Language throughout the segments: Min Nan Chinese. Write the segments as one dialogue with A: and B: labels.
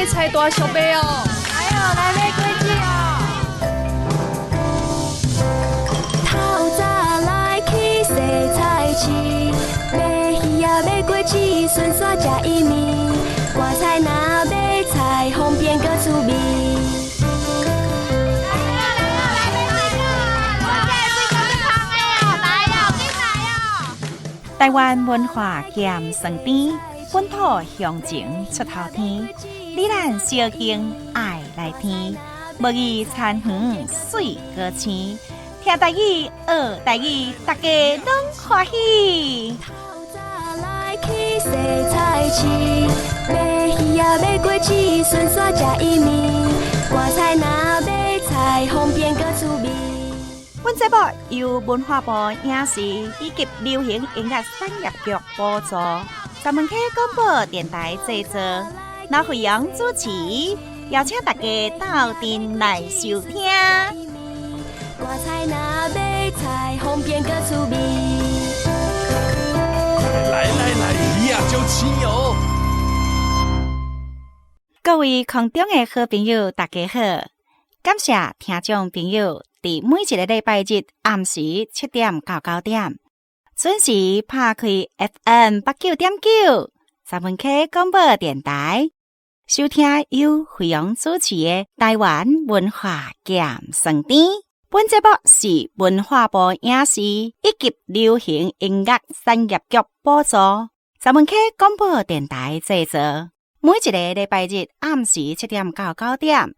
A: 洗菜大俗賣哦！
B: 來哦，來買果子哦！
C: 透早來去洗菜市，買魚仔買果子，順紲食伊麵。割菜若買菜，方便閣趣味。
B: 來哦來哦，來買水果哦！水果足香的哦，來哦，緊來哦！
D: 台灣文化鹹酸甜，本土鄉情出頭天。你咱小敬愛來聽，無意田園媠閣青，聽台語學台語，大家攏歡喜。
C: 透早來去洗菜市，買魚仔買果子，順紲食伊麵。割菜若買菜，方便閣趣味。
D: 本節目由文化部影視以及流行音樂產業局補助，三文溪廣播電臺製作，劉惠陽主持，邀請大家鬥陣來收聽。
C: 割菜若買菜，方便閣趣味。
E: 來來來，魚仔足鮮哦！
D: 各位空中的好朋友，大家好，感謝聽眾朋友佇每一个禮拜日暗時7點到9點，準時拍開 FM 89.9三文溪廣播電臺，收聽由惠陽主持的台灣文化鹹酸甜。本節目是文化部影視以及流行音樂產業局補助，三文溪廣播電臺製作。每一個禮拜日暗時7點到9點，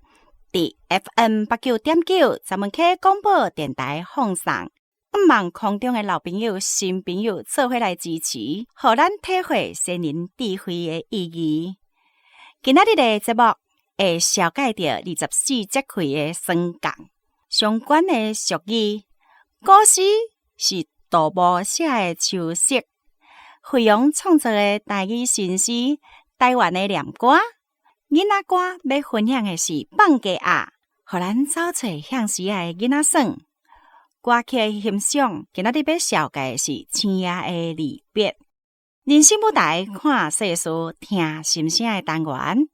D: 佇 FM 89.9三文溪廣播電臺放送。毋望空中的老朋友、新朋友做伙來支持，予咱體會先人智慧的意義。今仔日的節目會紹介著24節氣的霜降相關的俗語。古詩是杜牧寫的秋色，惠陽創作的台語新詩《台灣的念歌》。囡仔歌欲分享的是放雞鴨，予咱走揣向時仔的囡仔耍。歌曲的欣賞，今仔日欲紹介的是星夜的離別。人生舞台看世事，聽心聲的單元，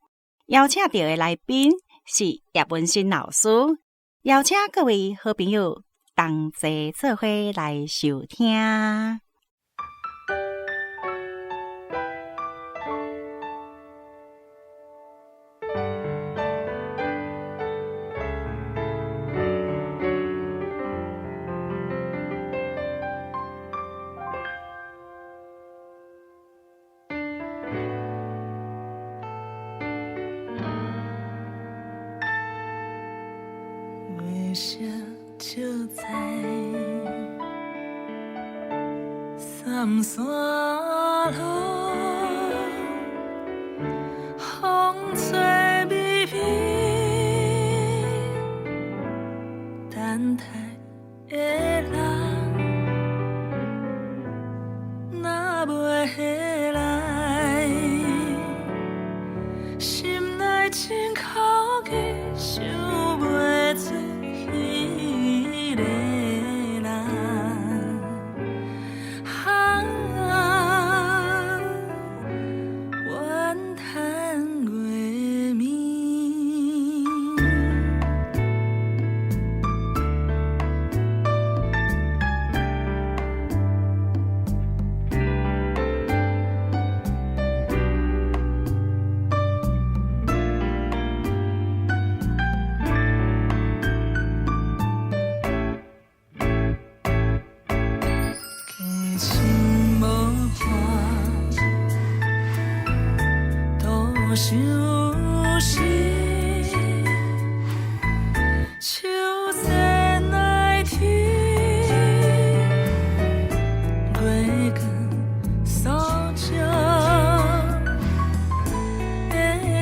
D: 邀請到的來賓是葉文新老師，邀請各位好朋友同齊做伙來收聽。
F: 月色照在三山路，風吹微微，等待的人若袂來，心內真苦澀，想袂出彼个人。啊，怨叹月暝。激情無伴，徒相思。手牵来天，月光所照的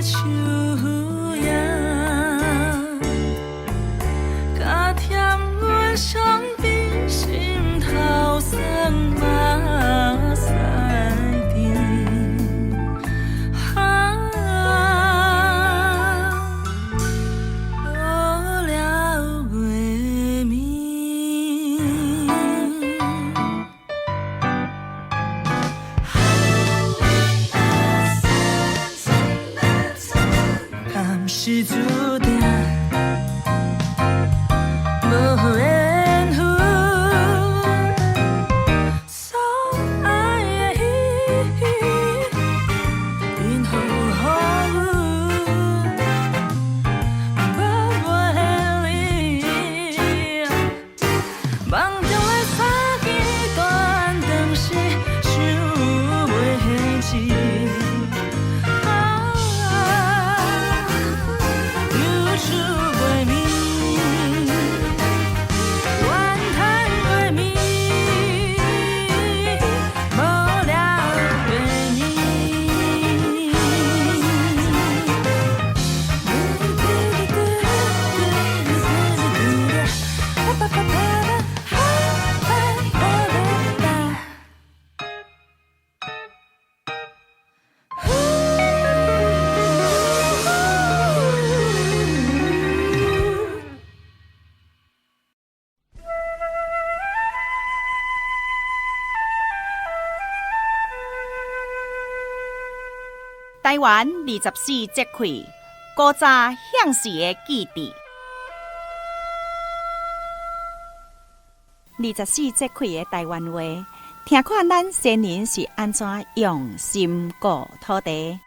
F: 树影，加添阮伤悲心頭酸目屎甜。啊，落了月暝。是注定無緣分。所愛的伊，因風予雨，無袂離。夢中的三更斷斷是想袂起。啊，流出袂眠，怨叹袂眠，無聊原因。
D: 台灣24節氣，古早向時的記憶。24節氣的台灣話，聽看咱先人是按怎用心顧土地。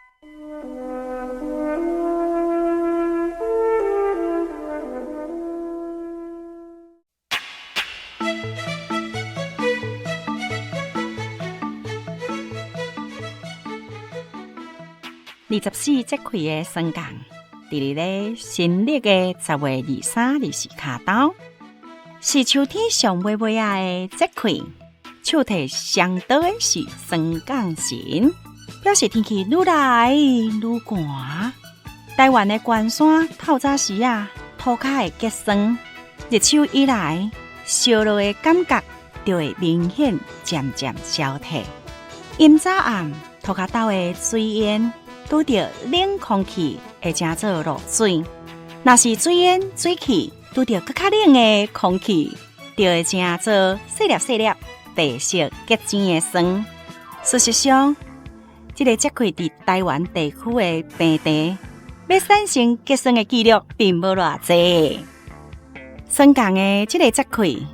D: 24節氣的霜降，佇咧新曆的10月23、24跤晝，是秋天上尾尾仔的節氣。手提雙刀的是霜降神，表示天氣愈來愈寒。台灣的關山透早時啊，塗跤會結霜。入秋以來，燒熱的感覺就會明顯漸漸消退。陰早暗塗跤兜的水煙，拄著冷空氣會成做露水。若是水煙水汽拄著閣較冷的空氣，就會成做細粒細粒白色結晶的霜。事實上，這个節氣佇台灣地區的平地，欲產生結霜的幾率並無偌濟。霜降的這个節氣，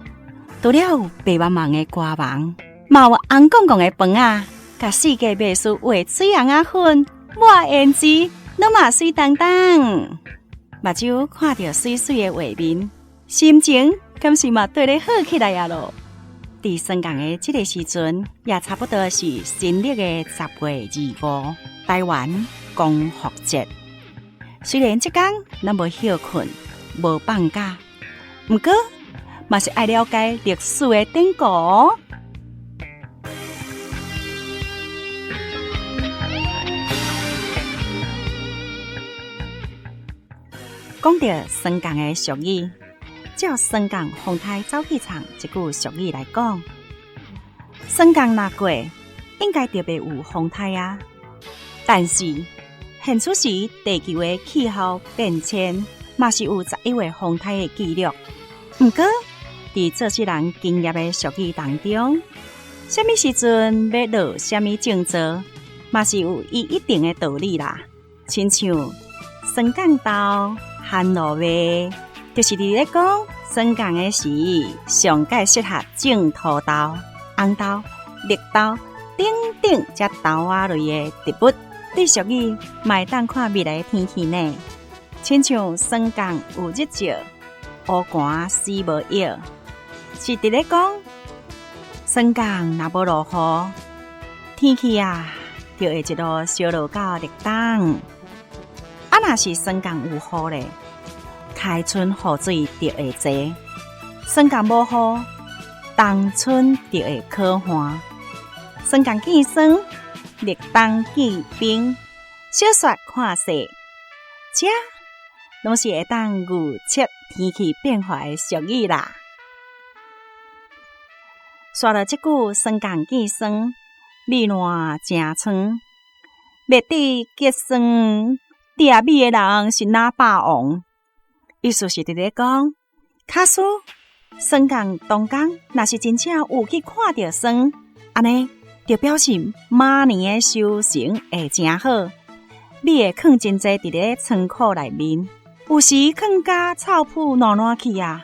D: 除了有白茫茫的瓜網，嘛有紅絳絳的飯仔，共四界賣師畫水紅仔粉、抹胭脂，攏嘛媠當當。目睭看著媠媠的畫面，心情敢是嘛綴咧好起來啊囉。佇霜降的這个時陣，也差不多是新曆的10月25，台灣光復節。雖然這工咱無歇睏、無放假，毋過嘛是愛了解歷史的典故哦。講到霜降的俗語，照霜降風颱走去唱這句俗語來講，霜降若過，應該就袂有風颱啊。但是現此時地球的氣候變遷，嘛是有11月風颱的記錄。毋過，佇做世人經驗的俗語當中，啥物時陣欲落啥物種作，嘛是有伊一定的道理啦。親像霜降豆、番露麥，就是佇咧講霜降的時，上蓋適合種土豆、紅豆、綠豆等等這豆仔類的植物。對俗語嘛會當看未來的天氣呢。親像霜降有日照，烏寒死無藥，是佇咧講霜降若無落雨，天氣啊就會一路燒落到立冬。啊，若是霜降有雨咧，開春雨水就會濟；霜降無雨，冬春就會可旱。霜降見霜，立冬見冰，小雪看雪，這攏是會當預測天氣變化的俗語啦。煞落這句霜降見霜，米爛成瘡，麥得結霜，食米的人是懶霸王。意思是佇咧講，假使霜降當工，若是真正有去看著霜，按呢就表示明年的收成會誠好。米會囥真濟佇咧倉庫內面，有時囥甲臭殕爛爛去啊。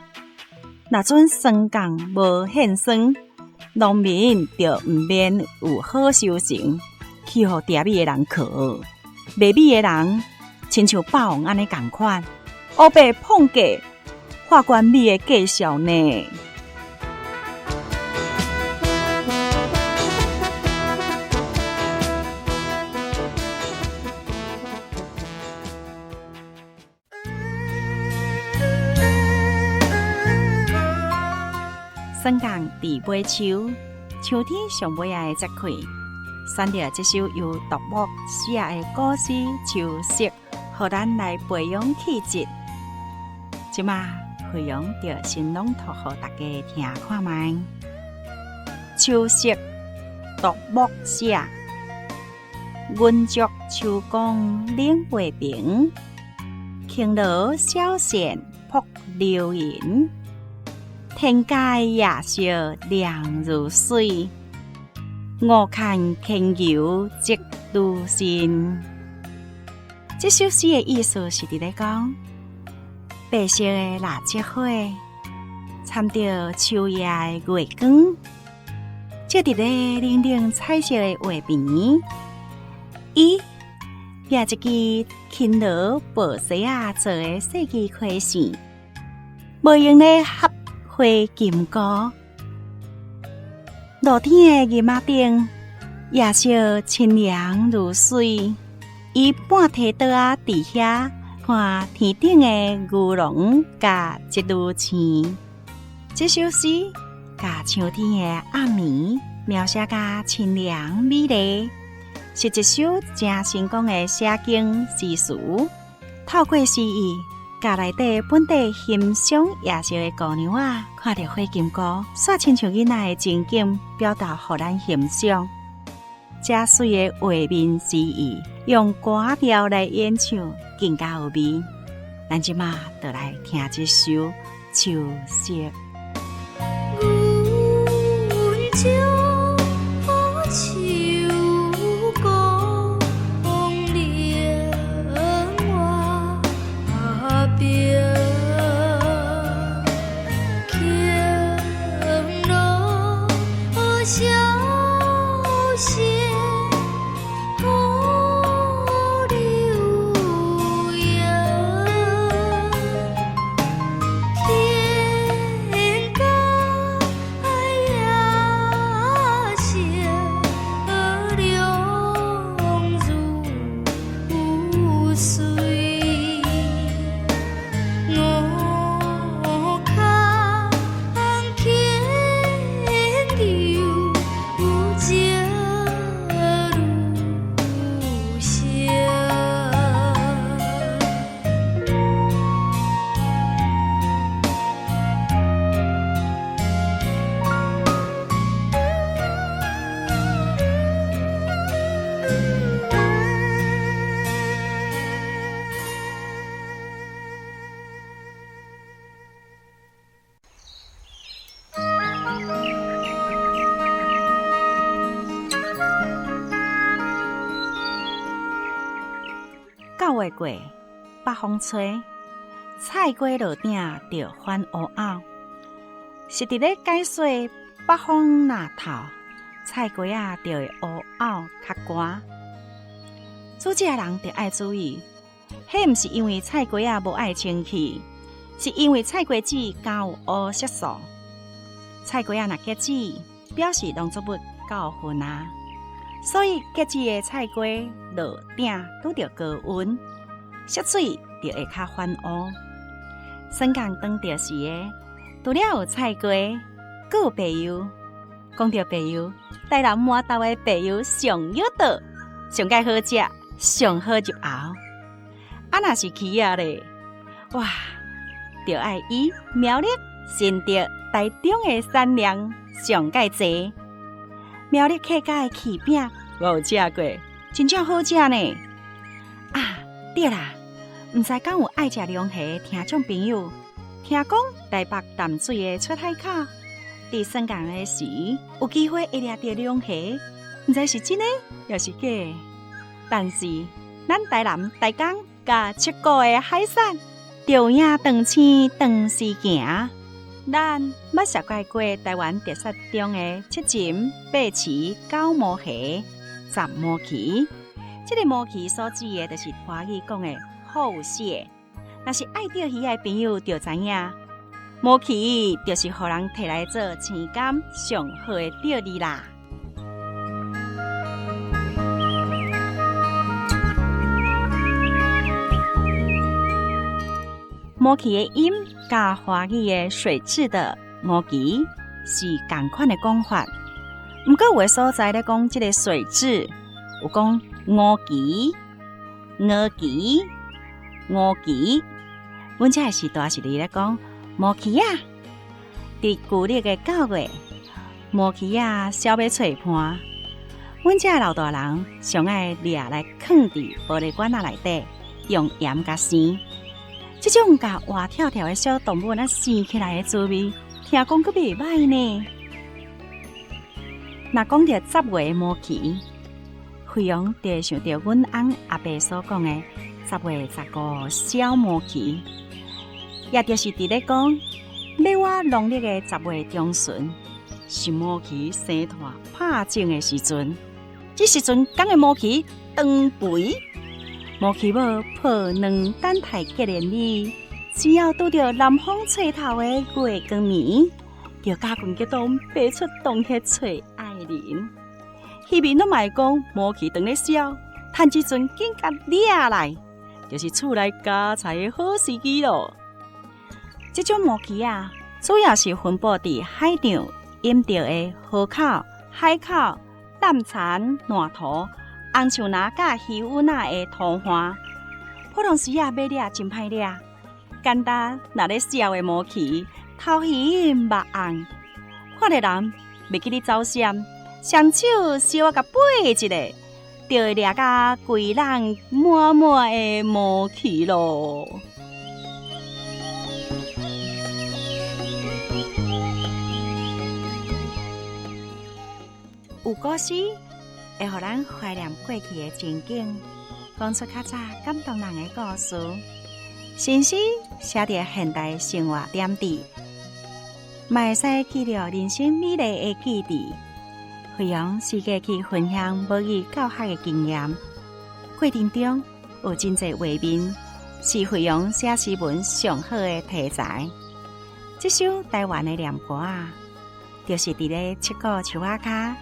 D: 若準霜降無獻霜，農民就毋免有好收成，去予掠米的人囥。賣米的人親像霸王按呢仝款，烏白膨價，划懸米的價數呢。霜降佇尾秋，秋天上尾仔的節氣，選著這首由杜牧寫的古詩《秋色》，予咱來培養氣質。這馬惠陽就先朗讀予大家聽看覓。秋色，杜牧寫。銀燭秋光冷未平，輕羅小扇扑流螢。天街夜色凉如水，餓看牽牛織女身。這首詩的意思是佇咧講，白色的蠟燭火，摻著秋夜的月光，照佇咧冷冷彩色的畫邊，伊舉一支輕羅薄紗仔做的細支開扇，無閒咧合花金菇。露天的桉仔頂，夜色清涼如水。伊半提桌仔佇遐看天頂的牛郎佮織女星。這首詩共秋天的暗暝描寫甲清涼美麗，是一首誠成功的寫景詩詞。透過詩意，共內底本地欣賞夜色的姑娘仔，看著火金姑，煞親像囡仔的情景，表達予咱欣賞。這媠的畫面詩意，用歌調來演唱，更加有味。咱這馬就來聽這首《秋色》。
C: 阮將秋光冷瓦冰，輕羅小扇扑流螢，天街夜色涼如水，餓看牽牛織女身。
D: 九月過，北風吹，菜瓜落鼎就反烏拗，是佇咧解說北風若透，菜瓜仔就會烏拗較乾。煮食的人著愛注意，彼毋是因為菜瓜仔無愛清氣，是因為菜瓜子含有烏色素。菜瓜仔若結籽，表示農作物夠份啊。所以結籽的菜瓜落鼎拄著高溫，色水就會較反烏。霜降當著時的，除了有菜瓜，閣有白油。講著白油，台南麻豆的白油上有道，上蓋好食，上好入喉。啊，若是起仔咧，哇，就愛以苗栗、新竹、台中的產量上蓋濟。苗栗客家的起餅，我有食過，真正好食呢。啊，對啦，毋知敢有愛食龍蝦的聽眾朋友，聽講台北淡水的出海口，佇霜降的時有機會會掠著龍蝦，毋知是真的抑是假的。但是咱台南、台江佮七股的海產，著影長青長時行。咱捌紹介過台灣特色中的七禽、八旗、九魔蝦、十魔鰭。這个魔鰭所指的，就是華語講的厚蟹。若是愛釣魚的朋友就知影，魔鰭就是予人提來做青柑上好的釣餌啦。魔鰭的音佮華語的水蛭的烏蜞是仝款的講法，毋過有的所在咧講這个水蛭有講烏蜞、鵝蜞、烏蜞。阮遮的時代是佇咧講魔鰭仔，佇舊曆的9月，魔鰭仔痟欲揣伴，阮遮的老大人上愛掠來囥佇玻璃罐仔內底，用鹽共生。這種共活跳跳的小動物仔生起來的滋味，聽講閣袂䆀呢。若講著十月魔鰭，飛揚就會想著阮翁阿伯所講的10月15小魔鰭，也就是佇咧講，欲倚農曆的10月中旬，是魔鰭生湠拍種的時陣。這時陣講的魔鰭長肥。魔鰭母抱卵等待結連理，只要拄著南風吹透的月光暝，就佮群激動飛出洞穴揣愛人。漁民攏嘛會講魔鰭當咧痟，趁這陣緊共掠來，就是厝內加菜的好時機囉。這種魔鰭仔，主要是分布佇海上淹著的河口、海口、淡田、爛塗、紅樹林佮魚塭仔的土岸，普通時仔欲掠真歹掠，簡單若咧痟的魔鰭，頭魚目紅，看著人袂記得走閃，雙手小可共掰一下，就會掠甲規籠滿滿的魔鰭囉。有古詩會予咱懷念過去的情景，講出較早感動人的故事。新詩寫著現代生活點滴，嘛會使記錄人生美麗的記憶。飛揚四界去分享母語教學的經驗，過程中有真濟畫面，是飛揚寫詩文上好的題材。這首台灣的念歌仔，就是佇咧七股樹仔跤。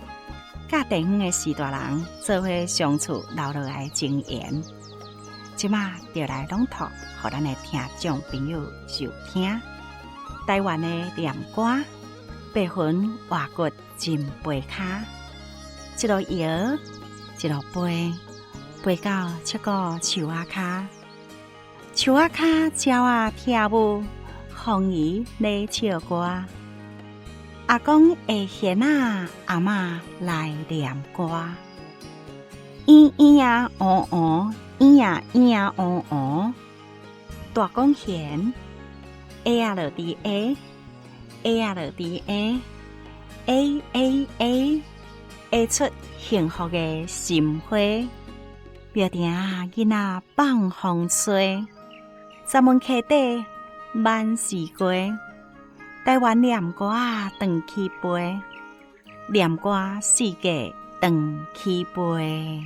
D: 佮地方的序大人做伙相處留落來的情緣，這馬就來朗讀，予咱的聽眾朋友收聽。台灣的念歌，白雲活骨真肥跤，一路搖，一路飛，飛到七股樹仔跤，樹仔跤鳥仔跳舞，風兒咧唱歌。阿公的弦仔，阿嬤來念歌，咿咿呀哦哦，咿呀咿呀哦哦。大公弦，A 啊落伫 A，A 啊落伫 A，A A A，A 出幸福的心花。庙埕仔囡仔放風吹，十門溪底滿是瓜。台灣念歌仔轉去飛，念歌四界轉去飛。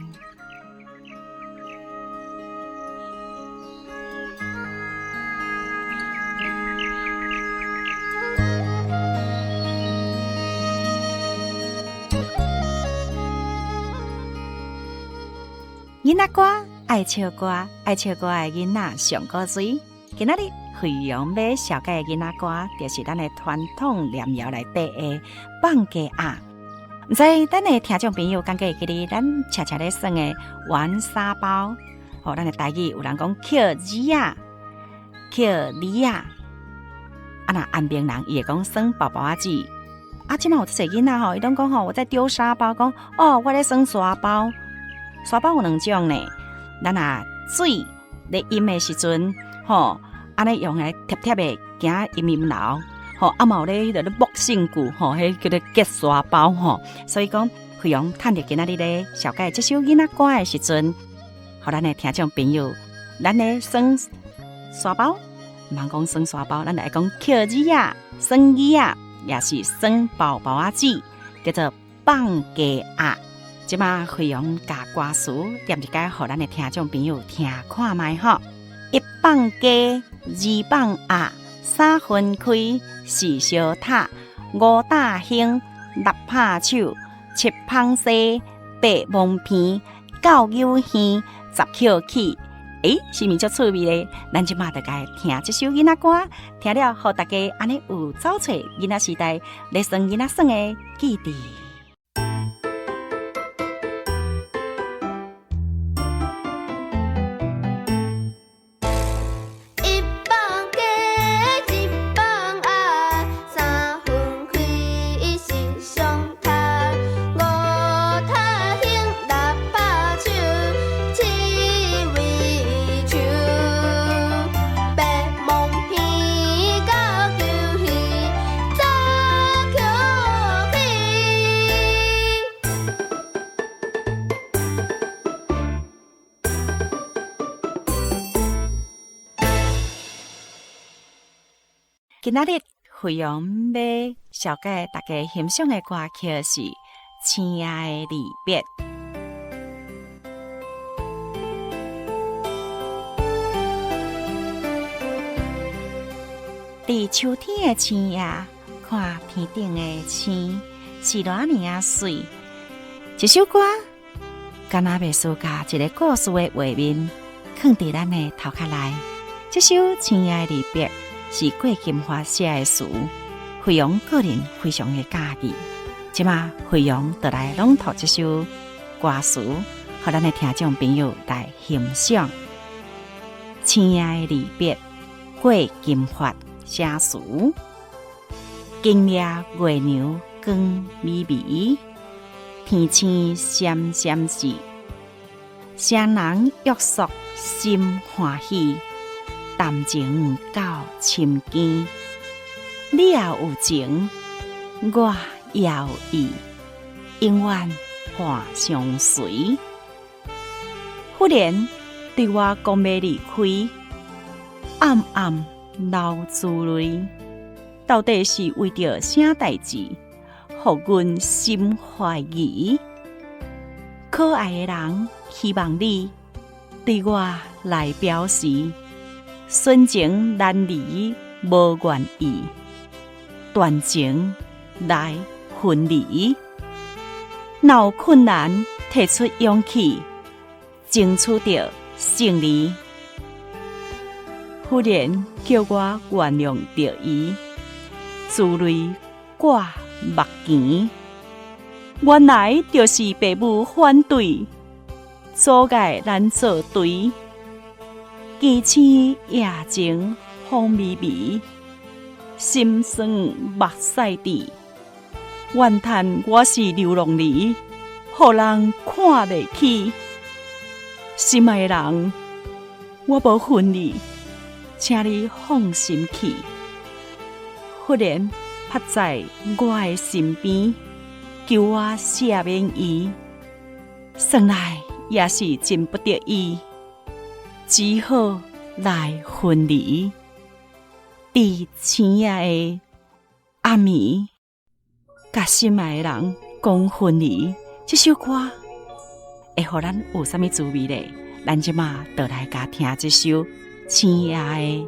D: 囡仔歌愛唱歌，愛唱歌的囡仔上古錐。今仔日飛揚欲紹介的囡仔歌，就是咱的傳統念謠內底的放雞鴨。毋知咱的聽眾朋友敢閣會記得咱常常咧耍的玩沙包？吼，咱的台語有人講抾子仔、抾李仔，啊若安平人伊會講耍包包仔子。啊，這馬有足濟囡仔吼，伊攏講吼，我在丟沙包，講哦，我咧耍沙包。沙包有兩種呢，咱若水咧淹的時陣，吼，按呢用來貼貼的，驚淹淹流，吼，啊嘛有咧彼个咧木性具，吼，彼叫做結沙包，吼。所以講，飛揚趁著今仔日咧紹介這首囡仔歌的時陣，予咱的聽眾朋友，咱的耍沙包，毋通講耍沙包，咱來講抾子仔、耍椅仔，也是耍包包仔紙，叫做放雞鴨。這馬飛揚共歌詞念一擺，予咱的聽眾朋友聽看覓吼。一放雞，二放鴨，三分開，四相塔，五打興，六拍手，七捧西，八摸鼻，九扭耳，十抾起。欸，是毋是足趣味咧？咱這馬就來聽這首囡仔歌，聽了予大家按呢有走揣囡仔時代咧耍囡仔耍的記憶。
B: 一放雞，二放鴨，三分開，四相塔，五塔興，六拍手，七圍樹，八摸鼻，九揪耳，十抾起。
D: 今仔日惠陽欲紹介大家欣賞的歌曲是《深夜的離別》。佇秋天的深夜，看天頂的星是偌爾仔媠。這首歌敢若袂輸共一個故事的畫面，囥佇咱的頭殼內。這首《深夜的離別》是郭金發寫的詞，惠陽個人非常的佮意。這馬惠陽就來朗讀這首歌詞，予咱的聽眾朋友來欣賞。深夜的離別，郭金發寫詞。今夜月娘光微微，天星閃閃爍，雙人約束心歡喜，談情到深更。你也有情，我也有意，永遠伴相隨。忽然對我講欲離開，暗暗流珠淚，到底是為著啥代誌，予阮心懷疑？可愛的人，希望你對我來表示，純情難離無願意，斷情來分離。若有困難，提出勇氣，爭取著勝利。忽然叫我原諒著伊，珠淚掛目墘。原來就是爸母反對，阻礙咱做對。更星夜靜風微微，心酸目屎滴。怨嘆我是流浪兒，予人看袂起。心愛的人，我無恨你，請你放心去。忽然趴在我的身邊，求我赦免伊。算來也是真不得已，只好來分離。佇深夜的暗暝，佮心愛的人講分離，這首歌會予咱有啥物滋味咧？咱這馬就來共聽這首《深夜的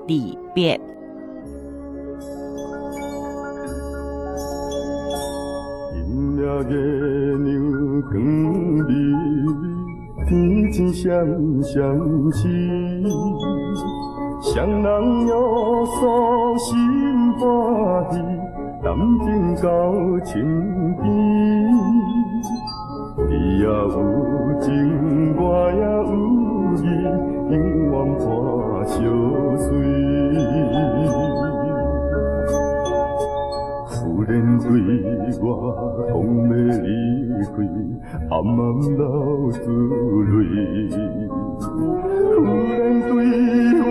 D: 離別》。
A: 今夜月娘光微微，天星閃閃爍，雙人約束心歡喜，談情到深更。你也有情，我也有意，永遠伴相隨。忽然對我講欲離開，暗暗流珠淚。忽然對我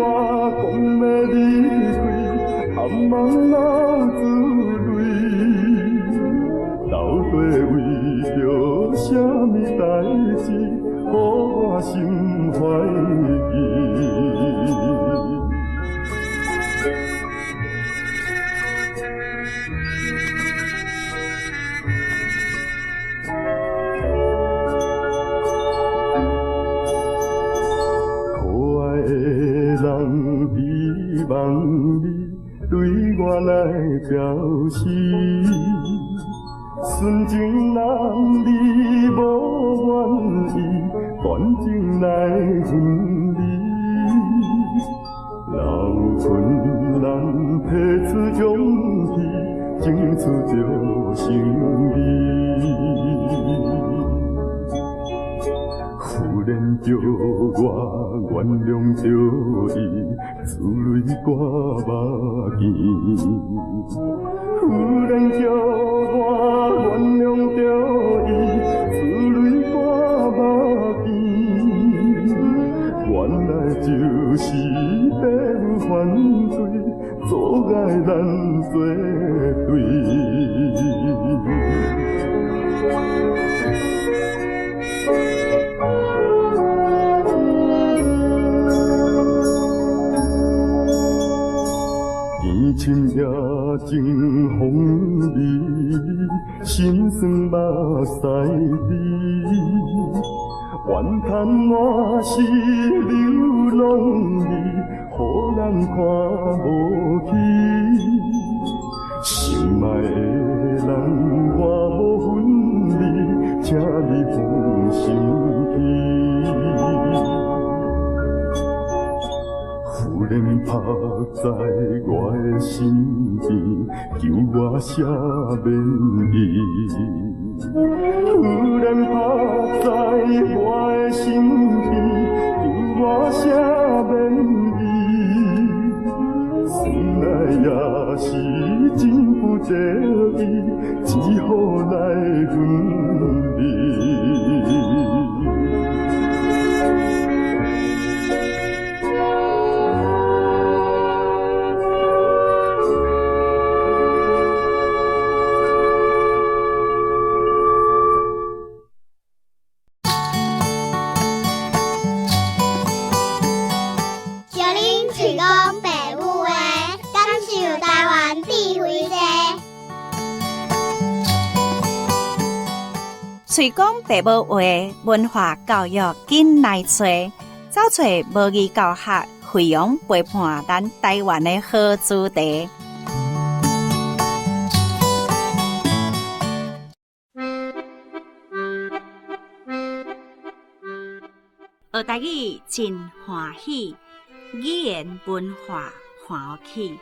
A: 講欲離開，暗暗流珠淚。到底為著啥物代誌，予我心懷望你對我來表示，純情男兒無願意斷情來分離，老困難提出勇氣，爭取著勝利。夫人叫我原諒著伊，珠淚掛目邊。夫人叫我原諒著伊，珠淚掛目邊。原來就是父母反對，阻礙咱做對。天深夜静風微微，心酸目屎滴。怨叹满是流浪儿，予人看無起。心愛的人，我無分離，請你放心去。夫人拍在我的身邊，求我赦免伊。夫人拍在我的身邊，求我赦免伊。算來也是真不濟意，只好來分離。
G: 小恁嘴講爸母話，感受台灣智慧濟。
D: 喙講爸母話，文化教育緊來揣，走揣母語教學，惠陽陪伴咱台灣的好主題。學台語真歡喜，語言文化歡喜，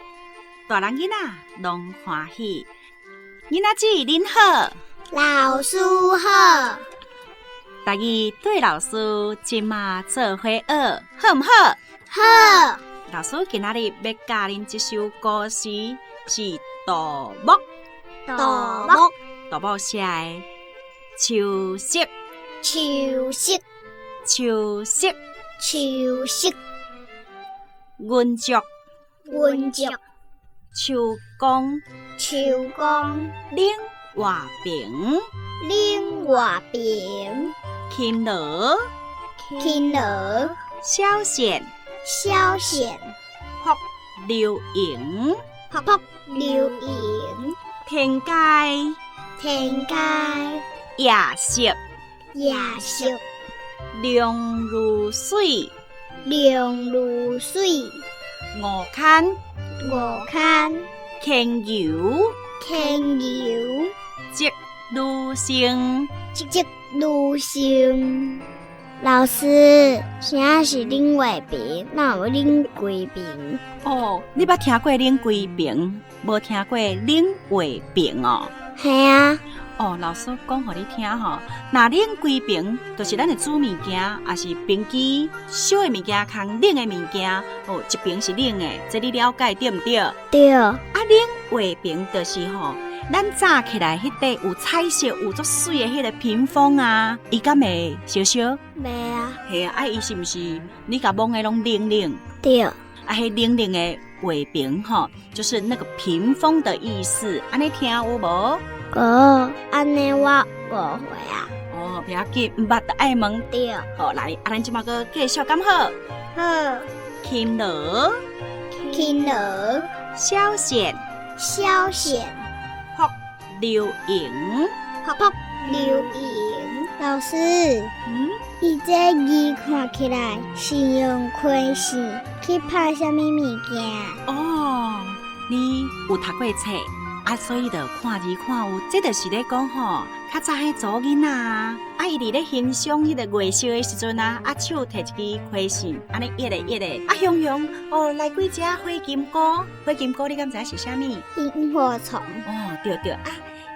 D: 大人囡仔攏歡喜。囡仔姊恁好，
G: 老師好。
D: 台語對老師這馬做伙學，好毋好？
G: 好。
D: 老師今仔日欲教恁這首古詩，是杜牧。
G: 杜牧。
D: 杜牧寫的《秋色》。
G: 秋色。
D: 秋色。
G: 秋色。
D: 雲石。
G: 雲石。
D: 秋光。
G: 秋光。
D: 冷畫屏。
G: 冷畫屏。
D: 勤勞。
G: 勤勞。
D: 小線。
G: 小線。
D: 瀑流螢。
G: 瀑流螢。
D: 天街。
G: 天街。
D: 夜色。
G: 夜色。
D: 涼如水。
G: 涼如水。
D: 五牽。
G: 五牽。
D: 牽牛。
G: 牽牛。
D: 織女星。
G: 織女星。老師，啥是冷畫屏？哪有冷規屏？
D: 哦，你捌聽過冷規屏，無聽過冷畫屏哦？
G: 係啊。
D: 哦，老師講予你聽吼，若冷規屏，就是咱的煮物件，抑是冰機燒的物件，較冷的物件，哦，一爿是冷的，這你了解對毋對？
G: 對。
D: 啊，冷畫屏就是吼，咱早起來彼塊有彩色、有足媠的彼个屏風啊，伊敢會燒燒？
G: 袂啊。
D: 嘿啊，啊伊是毋是你共摸的攏冷冷？
G: 對。
D: 啊，彼冷冷的畫屏吼，就是那個屏風的意思，按呢聽有無？
G: 哥，按呢我誤會啊。
D: 哦，袂要緊，毋捌就愛問。
G: 對。
D: 好，來，啊，咱這馬閣繼續，敢好？
G: 好。
D: 勤勞。
G: 勤勞。
D: 小線。
G: 小線。
D: 瀑流螢。
G: 瀑流螢。老師。
D: 嗯。
G: 伊這字看起來是用開線去拍啥物物件？
D: 哦，你有讀過冊啊，所以就看字看有，這就是咧講吼，較早彼查某囡仔啊，啊伊佇咧欣賞彼个月色的時陣啊，啊手提一支開線，按呢掖咧掖咧，啊雄雄哦來幾隻火金姑，火金姑你敢知影是啥物？
G: 螢火蟲。
D: 哦，對對啊，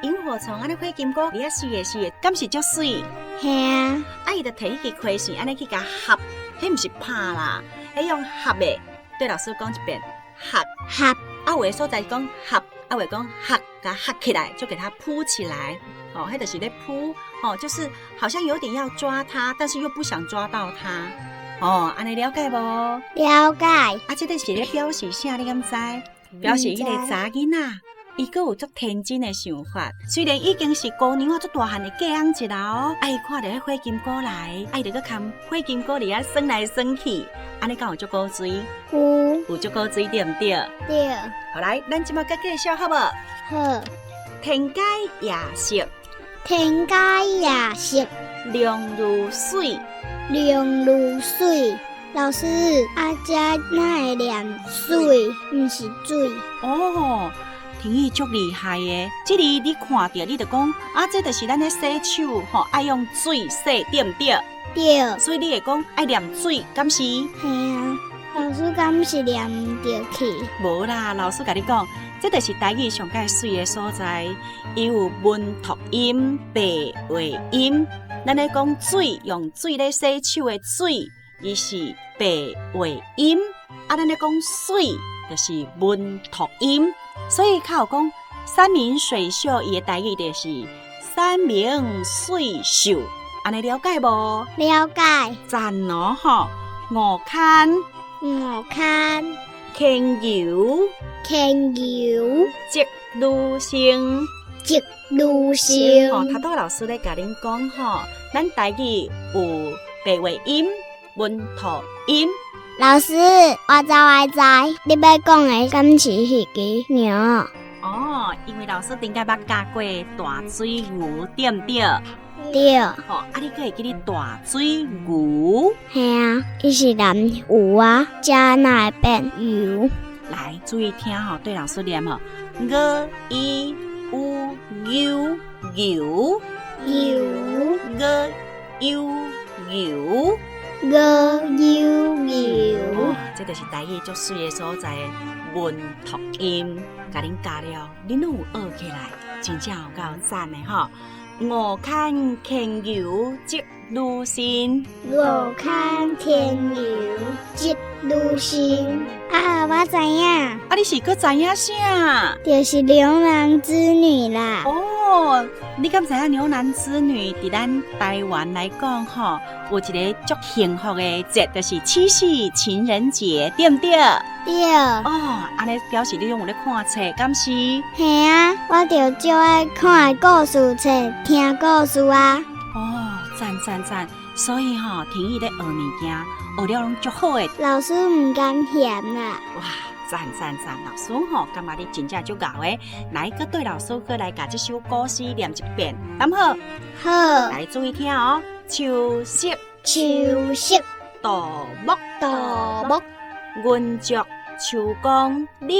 D: 螢火蟲按呢火金姑佇遐水的水的，敢是足媠？
G: 嘿啊。
D: 啊伊就提彼支開線，按呢去共合，彼毋是拍啦，彼用合的。對老師講一遍，合。
G: 合。
D: 啊有的所在講合，啊有的講合，共合起來，就給它鋪起來。哦，彼就是咧鋪，哦，就是好像有點要抓它，但是又不想抓到它。哦，按呢了解無？
G: 了解。
D: 啊，這个是咧表示啥？你敢知？表示彼个查囡仔，伊閣有足天真的想法。雖然已經是姑娘啊，足大漢的嫁翁一啦哦，啊，伊看著彼火金姑來，啊，伊就閣牽火金姑佇遐耍來耍去，按呢敢有足古錐？
G: 有。
D: 有足古錐對毋對？
G: 對。
D: 好來，咱這擺閣繼續好無？
G: 好。
D: 天街夜色，
G: 天街夜色，
D: 涼如水，
G: 涼如水。老師，啊，這哪會念水，毋是水？
D: 哦，婷宜足厲害的，這裡你看著你就講，啊，這就是咱咧洗手吼，愛用水洗，對毋對？
G: 對。
D: 所以你會講愛念水，敢是？
G: 嘿啊，老師敢是念毋著去？
D: 無啦，老師共你講，這就是台語上蓋媠的所在，伊有文讀音、白話音。咱咧講水，用水咧洗手的水，伊是白話音；啊，咱咧講水，就是文讀音。所以較有講山明水秀，伊的台語就是山明水秀。按呢了解無？
G: 了解。
D: 讚哦吼！五牽，
G: 五牽，
D: 牽牛，
G: 牽牛，
D: 織女星，
G: 織女星。
D: 哦，頭拄老師咧共恁講吼，咱台語有白話音、文讀音。
G: 老師，我知我知，你欲講的敢是彼支牛？
D: 哦，因為老師頂擺捌教過大水牛，對毋對？
G: 對。
D: 哦，啊，你閣會記得大水牛？
G: 嘿啊，伊是念有啊，這哪會變油？
D: 來，注意聽吼，對老師念吼，ㄍ i u 牛牛
G: 牛
D: ㄍ u 牛
G: ㄍ u 牛。
D: 哦，這就是台語足媠的所在，文讀音，共恁教了，恁攏有學起來，真正有夠讚的吼。五牽牽牛織女星，
G: 五牽牽牛織女星。啊，我知影。
D: 啊，你是閣知影啥？
G: 就是牛郎織女啦。
D: 哦，你敢知影牛郎織女佇咱台灣來講吼，有一个足幸福的節，就是七夕情人節，對毋對？
G: 對。
D: 哦，按呢表示你攏有咧看冊，敢是？
G: 嘿啊，我就足愛看故事冊、聽故事啊。
D: 哦，讚讚讚！所以吼，婷宜咧學物件，學了攏足好的。
G: 老師毋甘嫌啦。
D: 哇，讚讚讚！老師吼，感覺你真正足𠢕的。來，閣對老師閣來共這首古詩念一遍，敢好？
G: 好。
D: 來，注意聽哦。秋色，
G: 秋色，
D: 杜牧，
G: 杜牧，
D: 雲石秋光冷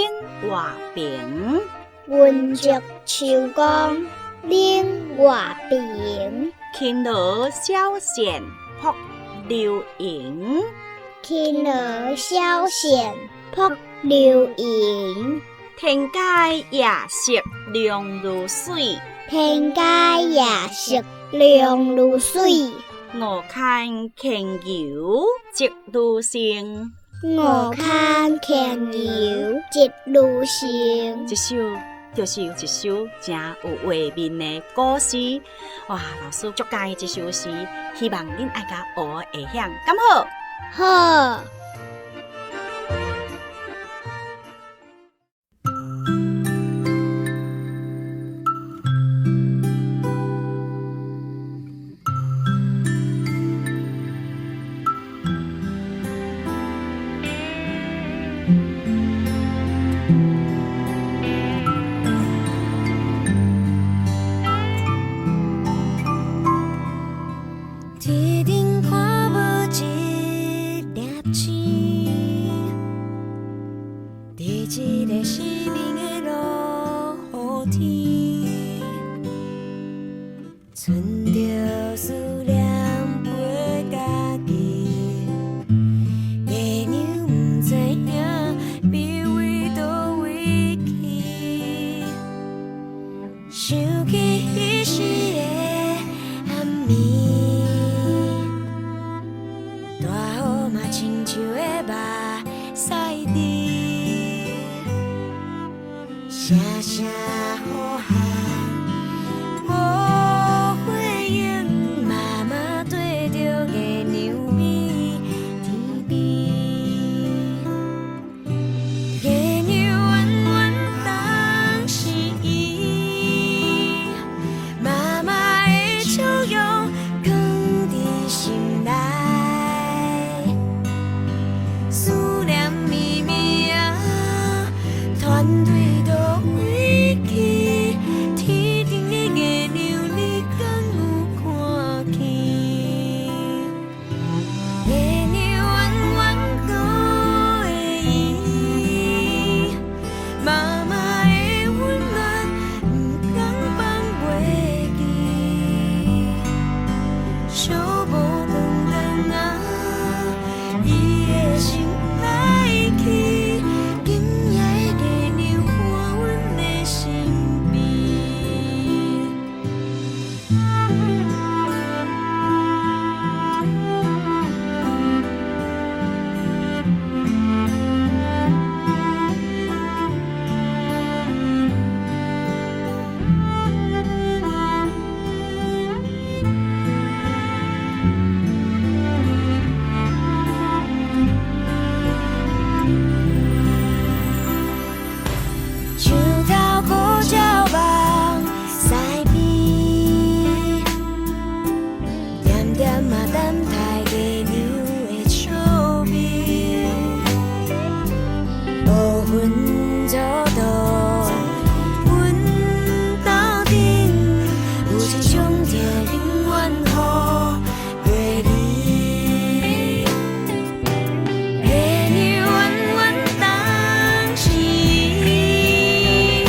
D: 外平，
G: 雲石秋光冷外平，
D: 輕羅小扇撲流螢，
G: 輕羅小扇撲流螢，
D: 天階夜色涼如水，
G: 天階夜色涼如水，
D: 五牽牽牛織女星，
G: 五牽牽牛織女星。
D: 這首就是一首誠有畫面的古詩，哇！老師足佮意這首詩，希望恁愛共學會曉，敢好？
G: 好。
F: 天頂看
C: 西鎮，聲聲呼喊無回應，媽媽對著月娘美天邊，月娘彎彎當時伊，媽媽的笑容藏佇心內，思念绵綿啊，團隊倒位去？天頂的月娘，你敢有看見？月娘彎彎閣會圓，媽媽的溫暖毋通放袂記。寂無轉轉啊，伊的心內去，今夜的月娘伴阮的身邊。樹頭古鳥望西邊，點點仔等待月娘的笑面。烏雲罩罩，阮斗陣有一種痛永遠予袂離。月娘彎彎當時伊，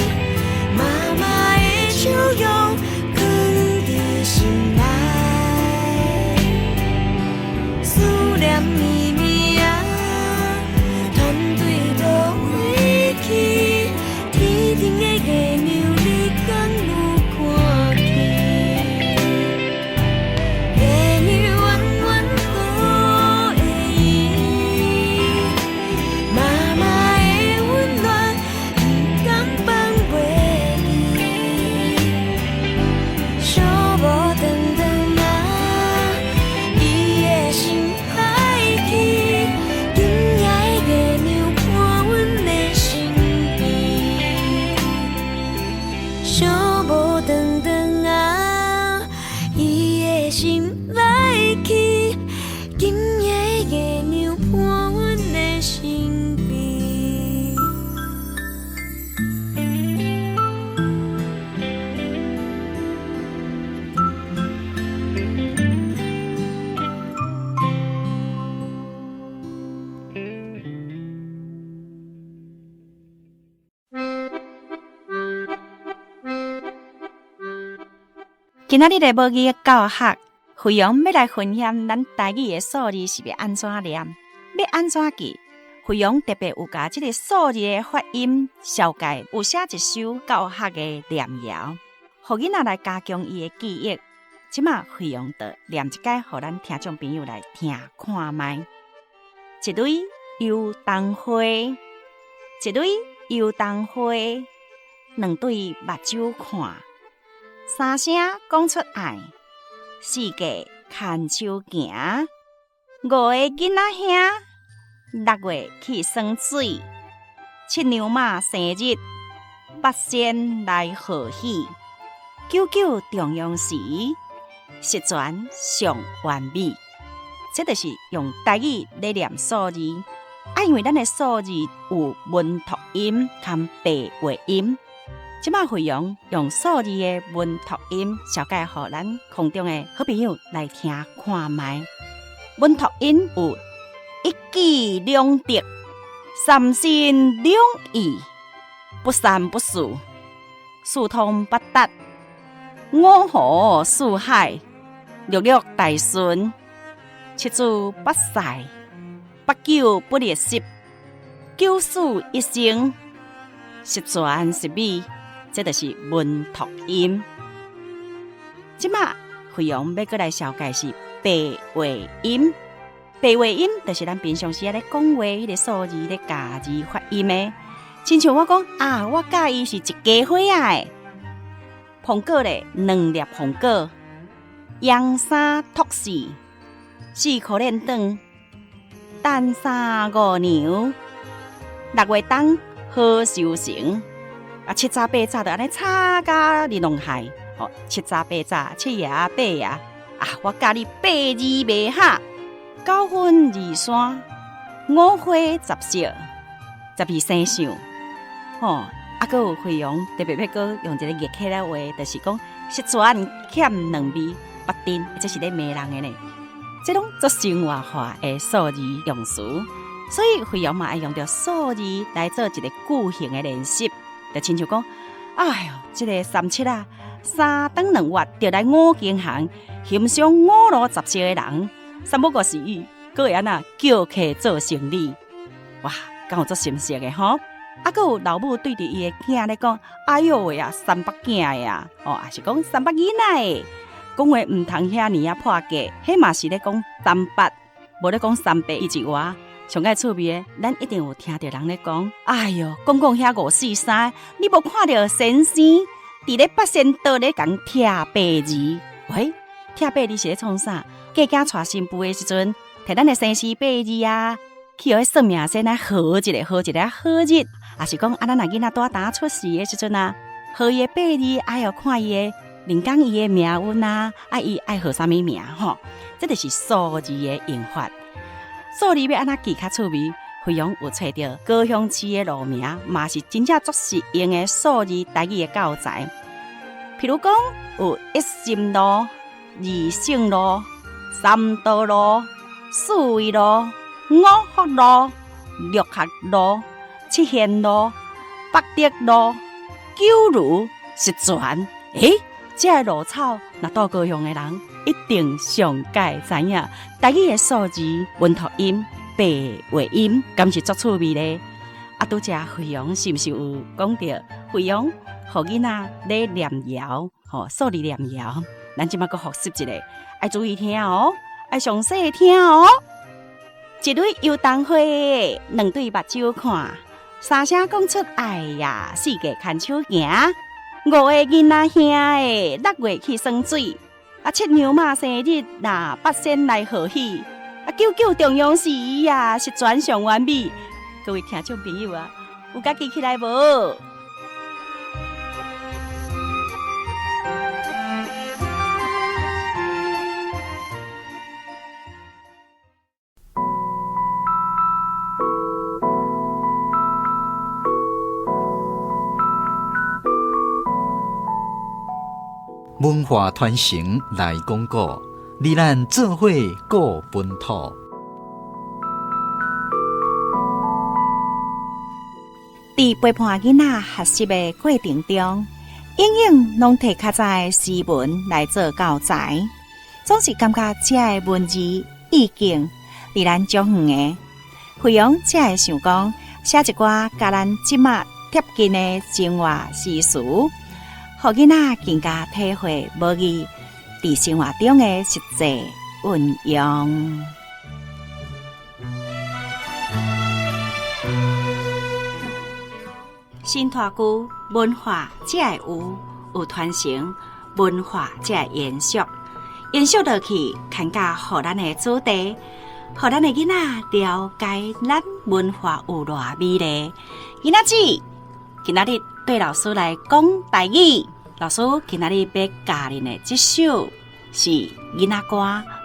C: 媽媽的笑容藏佇心內，思念綿綿啊，團隊倒位去？天頂的月娘，你敢有看見？月娘彎彎閣會圓，媽媽的溫暖毋通放袂記。寂無轉轉啊，伊的心愛去，今夜的月娘伴阮的身邊。寂無轉轉啊，伊的心內去，今夜的月娘伴阮的身邊。
D: 今仔日的母語教學，惠陽欲來分享咱台語的數字是欲按怎念，欲按怎記。惠陽特別有共這个數字的發音，紹介有寫一首教學的念謠，予囡仔來加強伊的記憶。這馬惠陽就念一擺，予咱聽眾朋友來聽看覓。一蕊油桐花，一蕊油桐花，兩對目睭看。三聲講出愛，四界牽手行，五个囡仔兄，六月去耍水，七娘媽生日，八仙來賀喜，九九重陽時，十全上完美。這就是用台語咧念數字，啊，因為咱的數字有文讀音佮白話音。這馬惠陽用數字的文讀音，紹介予咱空中的好朋友來聽看覓。文讀音有一舉兩得、三心兩意、不三不四、四通八達、五湖四海、六六大順、七祖八世、八九不離十、九死一生、十全十美。這就是文讀音。這馬惠陽欲閣來紹介是白話音。白話音就是咱平常時仔咧講話彼個數字咧咬字發音的。親像我講啊，我佮伊是一家伙仔的。蘋果咧，兩粒蘋果，揚三脫四，四箍輾轉，陳三五娘，六月冬好收成。啊，七早八早就按呢吵甲玲瓏海，吼，七早八早，七爺八爺，啊，我教你八字袂哈，九分二山，五花十色，12生肖，吼，啊，閣有飛揚特別欲閣用一个熱起來話，就是講十全欠兩味，八珍，這是咧罵人的呢，這攏足生活化的數字用詞，所以飛揚嘛愛用著數字來做一個句型的練習。就親像講，哎喲，這个三七啊，三頓兩月就來五更行，欣賞五路十色的人，三不五時，閣會按怎叫客做生理？哇，敢有足心酸的吼？啊，閣有老母對著伊的囝咧講，哎喲喂啊，三八囝的啊，哦，抑是講三八囡仔的，講話毋通遐爾仔破格，彼嘛是咧講三八，無咧講三八伊一話。上蓋趣味的，咱一定有聽著人咧講，哎喲，講講遐五四三，你無看著先生佇咧八仙桌咧共拆八字？喂，拆八字是咧創啥？嫁囝娶新婦的時陣，提咱的生時八字啊，去予彼算命先生号一个號一个好日，抑是講啊，咱若囡仔拄仔出世的時陣啊，號伊的八字，哎喲，看伊的靈感伊的命運啊，啊，伊愛號啥物名吼？這就是數字的用法。數字欲按怎記較趣味？飛揚有揣著高雄市的路名，嘛是真正足實用的數字台語的教材。譬如講，有一心路、二聖路、三道路、四維路、五福路、六合路、七賢路、八德路、九如、十全。欸，這个路草若住高雄的人，一定上蓋知影台語的數字文讀音、白話音，敢是足趣味咧？啊，拄才飛揚是毋是有講著飛揚予囡仔咧念謠，吼，數字念謠，咱這擺閣復習一下，愛注意聽哦，愛詳細聽哦。一蕊油桐花，兩對目睭看，三聲講出愛呀，四界牽手行。五个囡仔兄的，六月去耍水。啊，七娘媽生日，若八仙來賀喜，啊，九九重陽時呀，十全上完美。各位聽眾朋友啊，有共記起來無？
H: 文化傳承來講古，你咱做伙顧本土。
D: 佇陪伴囡仔學習的過程中，永遠攏提較早的詩文來做教材，總是感覺這个文字意境離咱足遠的。飛揚才會想講寫一寡佮咱這馬貼近的生活詩詞。予囡仔更加體會母語佇生活中的實際運用。新大舊文化才會有，有傳承文化才會延續，延續落去，傳教予咱的子弟，予咱的囡仔了解咱文化有偌美麗。囡仔子，今仔日對老師來講台語，老師今仔日欲教恁的這首是囡仔歌，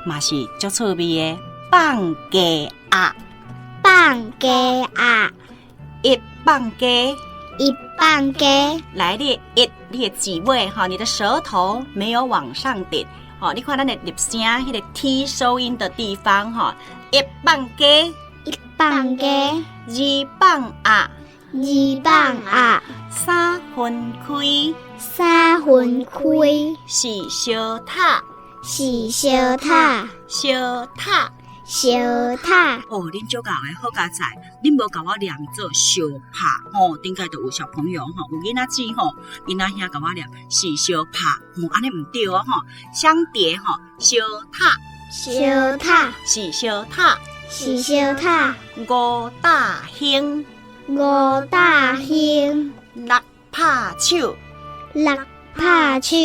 D: 嘛是足趣味的《放雞鴨》。
G: 放雞鴨，
D: 一放雞，
G: 一放雞。
D: 來，你的一，你的舌尾哈，你的舌頭沒有往上頂，吼，你看咱的入聲，彼个 T 收音的地方哈，一放雞，
G: 一放雞，
D: 二放鴨。
G: 二放鴨，
D: 三分開，
G: 三分開，
D: 四相塔，
G: 四相塔，
D: 相塔，
G: 相塔。
D: 哦，恁足𠢕的好佳哉，恁無共我念做相拍吼，頂擺就有小朋友吼，有囡仔子吼，囡仔兄共我念是相拍，吼，按呢毋對哦吼，相疊吼，相塔，
G: 燒塔，
D: 是燒塔，
G: 是燒塔。
D: 吳大興，
G: 吳大興，
D: 六拍手，
G: 六拍手。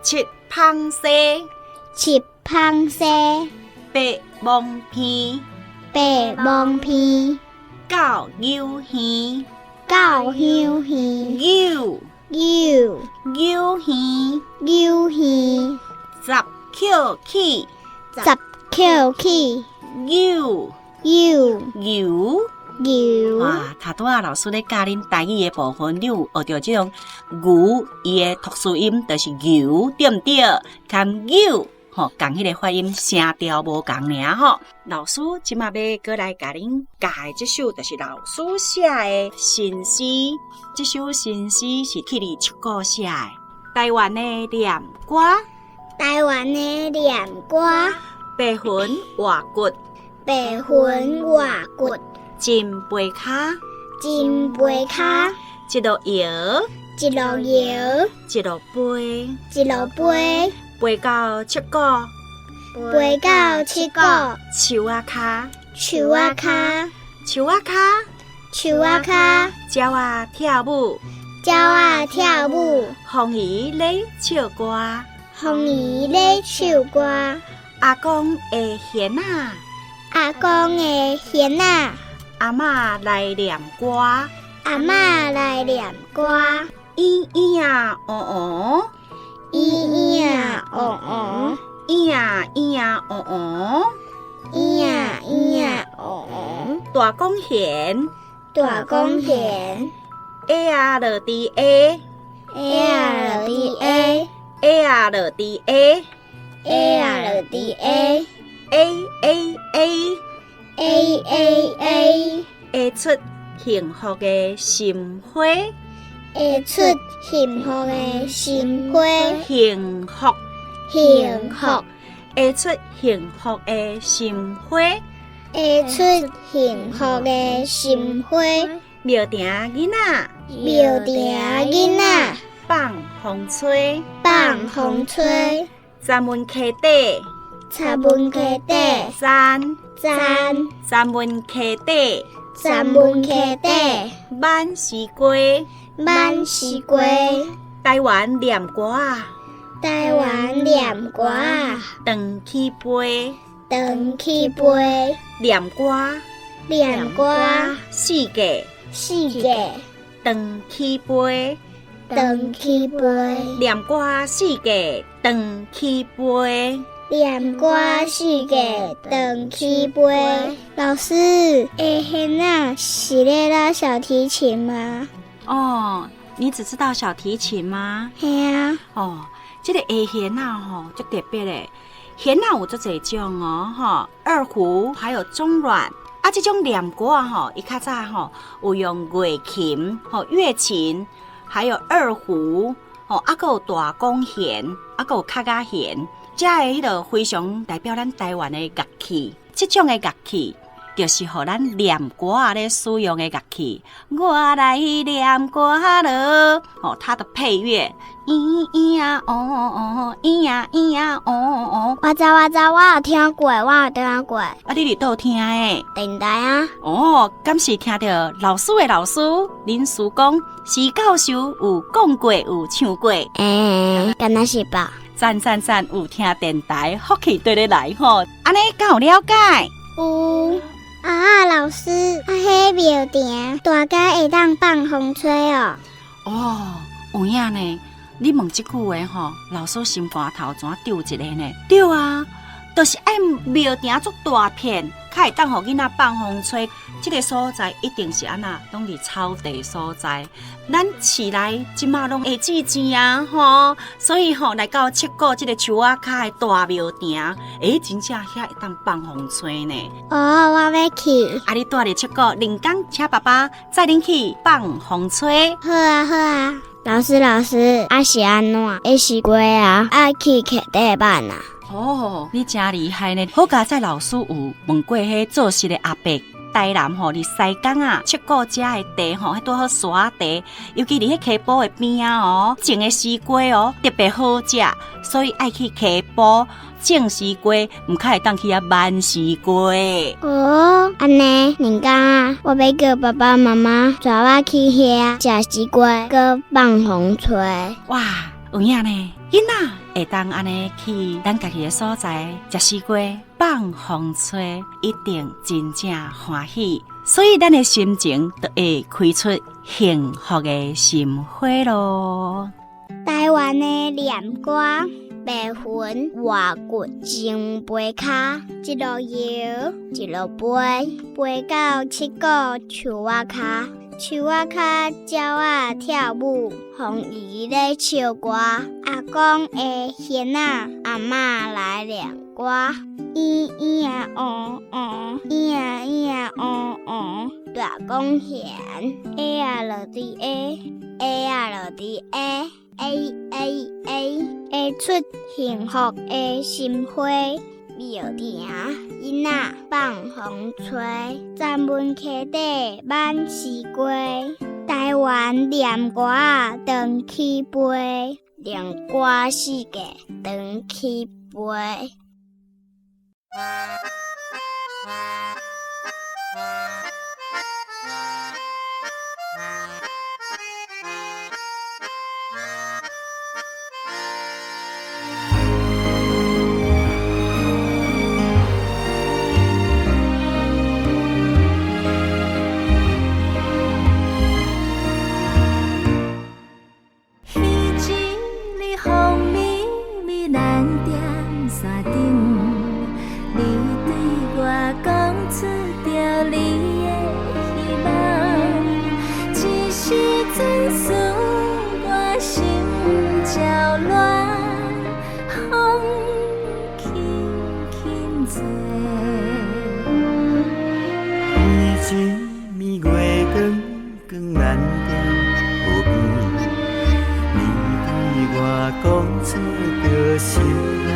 D: 七芳西，
G: 七芳西。
D: 白芒片，
G: 白芒片。
D: 九牛耳，
G: 九香耳。
D: 牛
G: 牛
D: 牛耳，
G: 牛耳。
D: 十扣起，
G: 十扣起。
D: 牛
G: 牛
D: 牛
G: 牛。
D: 哇！頭拄仔老師咧教恁台語的部分，你有學著這種牛伊的特殊音，就是牛，對毋對？含牛吼，仝彼个發音聲調無仝爾吼。老師這馬欲閣來共恁教的這首，就是老師寫的新詩。這首新詩是去佇七股寫的。台灣的念歌，
G: 台灣的念歌，
D: 白雲活骨，
G: 白雲活骨，
D: 真肥跤，
G: 真肥跤，
D: 一路搖，
G: 一路搖，
D: 一路飛，
G: 一路飛，
D: 飛到七股，
G: 飛到七股，
D: 樹仔跤，
G: 樹仔跤，
D: 樹仔跤，
G: 樹仔跤，
D: 鳥仔跳舞，
G: 鳥仔跳舞，
D: 風兒咧唱歌，
G: 風兒咧唱歌，
D: 阿公的弦仔，
G: 阿公的弦仔，
D: 阿嬤來念歌，
G: 阿嬤來念歌，
D: 咿咿呀哦哦，
G: 咿咿呀哦哦，
D: 咿呀咿呀哦哦，
G: 咿呀咿呀哦哦，
D: 大管弦，
G: 大管弦
D: ，A 啊落伫 A，，A
G: 啊落伫 A，
D: A 啊落伫 A，
G: A 啊落伫 A，
D: A A A
G: A A A，
D: 會出幸福的心花，
G: 會出幸福的心花，
D: 幸福，
G: 幸福，
D: 會出幸福的心花，
G: 會出幸福的心花。
D: 廟埕囡仔，
G: 廟埕囡仔，
D: 放風吹，
G: 放風吹。
D: 三文溪底，
G: 三文溪底，
D: 山
G: 山，
D: 三文溪底，
G: 三文溪底，
D: 滿是瓜，
G: 滿是瓜。
D: 台灣念歌仔，
G: 台灣念歌仔，
D: 長起飛，
G: 長起飛。
D: 念歌，
G: 念歌，
D: 四界，
G: 四界，
D: 長起飛，
G: 長起飛。
D: 念歌四界，長起飛。
G: 念歌四界，長起飛。老師，下弦仔是咧拉小提琴嗎？
D: 哦，你只知道小提琴嗎？
G: 嘿啊。
D: 哦，這个下弦仔吼，足特別的。弦仔有足濟種哦，吼，二胡還有中阮。啊，這種念歌仔吼，伊較早吼有用月琴、吼月琴，還有二胡，吼啊，閣有大管弦，啊，閣有較仔弦，這个彼个非常代表咱台灣的樂器。這種的樂器就是予咱念歌仔咧使用的樂器。我來念歌囉，哦，它的配樂，咿咿呀哦哦，咿呀咿呀哦哦。
G: 我知我知，我有聽過，我有聽過。
D: 啊，你佇佗聽的？
G: 電台啊。
D: 哦，敢是聽著老師的老師林書光施教授有講過，有唱過。
G: 欸，敢若是吧？
D: 讚讚讚，有聽電台，福氣對咧來吼。按呢敢有了解？
G: 有。啊，老師，啊，彼廟埕大家會當放風吹哦。
D: 哦，有影呢。你問這句話吼，老師心肝頭怎揪一下呢？對啊，就是愛廟埕足大片，較會當予囡仔放風吹。這个所在一定是按怎，攏佇草地所在。咱市內這馬攏會水錢啊，吼，所以吼來到七股這个樹仔跤的大廟埕，欸，真正遐會當放風吹呢。
G: 哦，我欲去。
D: 啊，你蹛佇七股，另工請爸爸載恁去放風吹。
G: 好啊，好啊。老師，老師，啊是按怎？彼西瓜啊，愛去溪底挽啊。
D: 哦，你真厲害呢！好佳哉老師有問過彼做事的阿伯。台南吼，佇西港啊，七股遮的地吼，彼拄好沙地，尤其佇彼溪埔的邊仔哦，種的西瓜哦，特別好食，所以愛去溪埔。種西瓜，毋較會當去遐挽西瓜。
G: 哦，按呢，恁講啊，我欲叫爸爸媽媽帶我去遐食西瓜，閣放風吹。
D: 哇，有影呢，囡仔會當按呢去咱家己的所在食西瓜、放風吹，一定真正歡喜。所以咱的心情就會開出幸福的心花囉。
G: 台灣的念歌，白雲活骨前飞跤，一路搖，一路飛，飛到七股樹仔跤，樹仔跤鳥仔跳舞，鳳姨咧唱歌，阿公的弦仔，阿嬤來念歌，咿咿啊哦哦，咿啊咿啊哦哦，大公弦，A 啊落伫 A，A 啊落伫 A。A A A，會出幸福的心花，廟埕囡仔放風吹，站文溪底挽西瓜，台灣念歌仔長起飛，念歌世界長起飛。
F: 彼一暝風微微，咱踮山頂，你對我講出著你的希望，這時陣使我心焦亂，風輕輕吹。
I: 彼一暝月光光，咱踮河邊，你對我講出著心內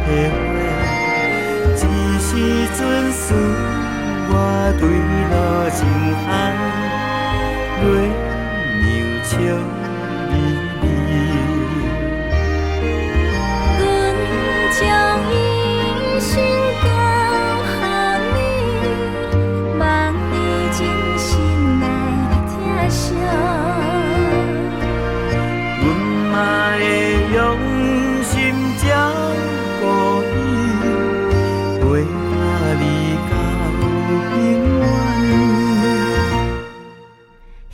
I: 的話，這時陣使我對落情海，月娘笑眯眯。
F: 阮將一生交予你，望你真心來疼惜。
I: 阮嘛會用心照顧你，陪伴你到永遠。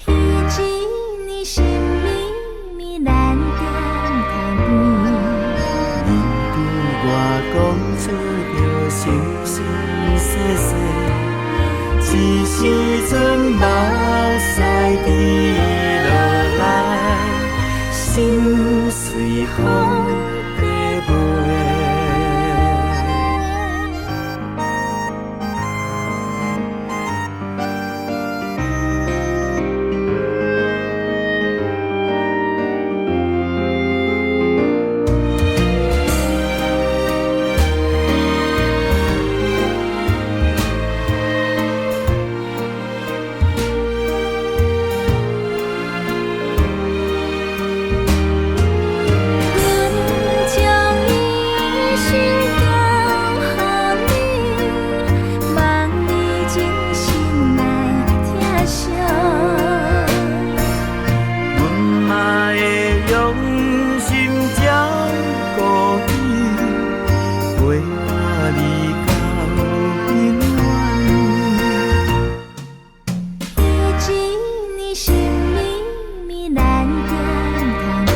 F: 彼一暝心暝暝，咱踮潭邊，
I: 你對我講出著生生世世，這時陣目屎滴落來，心隨風飛飛。
F: 阮將一生交予你，望你真心來疼惜。
I: 阮嘛會用心照顧你，陪伴你到永遠。
F: 彼一暝心暝暝，咱踮潭邊，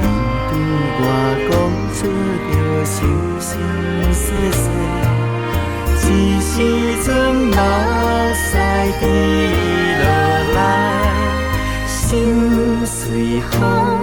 I: 你對我講出著生生世世，這時陣目屎滴落來，心隨風。